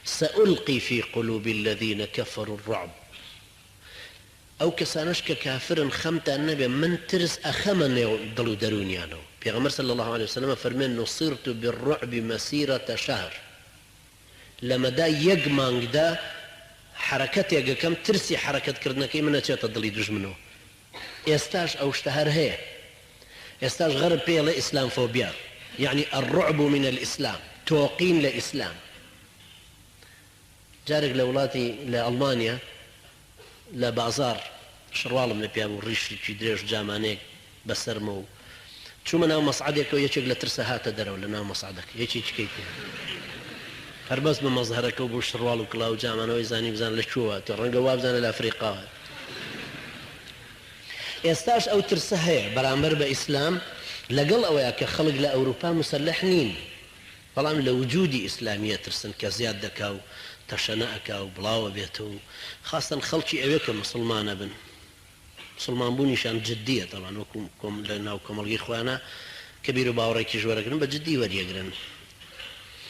سألقی فی قلوب الذین کفروا الرعب ئەو کەسانەش کە کافرن خەمتان نەبێ من ترس ئەخەمە نێو دڵ و دەروونیانەوە. پێغەمبەر صلی اللە علیە وسلم ئەفەرموێ نصرت بالرعب مسیرە شهر لە مەدای یەک مانگدا حەرەکەتێک ئەکەم ترسی حەرەکەت کردنەکەی من ئەچێتە دڵی دوژمنەوە. ئێستاش ئەو شتە هەر هەیە. ئێستاش غەرب پێی ئەڵێ ئیسلامفۆبیا یەعنی الرعب من الاسلام تۆقین لە ئیسلام. جارێک لە وڵاتی لە ئەڵمانیا لە بازاڕ شڕواڵم لە پیا بوو ڕیشێکی درێژ جامانەیەک بە سەرمەوە و چوومە ناو مەسعەدێکەوە یەکێک لە ترسا هاتە دەرەوە لە ناو مەسعەدەکە یەکێکی کەی پێ هەر بەس بە مەزهەرەکە و بۆ شڕواڵ و کڵاو و جامانەوەی زانی بزانە لە کوێوە هاتووە ڕەنگە وابزانێ لە ئەفریقاوە ئێستاش ئەو ترسە هەیە بەرامبەر بە ئیسلام لەگەڵ ئەوەیا کە خەڵک لە ئەوروپا موسەلەح نین بەڵام لە وجودی ئیسلامی ئەترسن کە زیاد دەکا و تەشەنە ئەکا و بڵاو ئەبێتەوە و خاستەن خەڵکی ئەوێ کە موسڵمان ئەبن موسڵمان بوونیشیان جدیە تەبعەن وەکو لە ناو کۆمەڵگەی خۆیانا کە بیرو باوەڕێکیش وەرەگرن بە جدی وەریەگرن.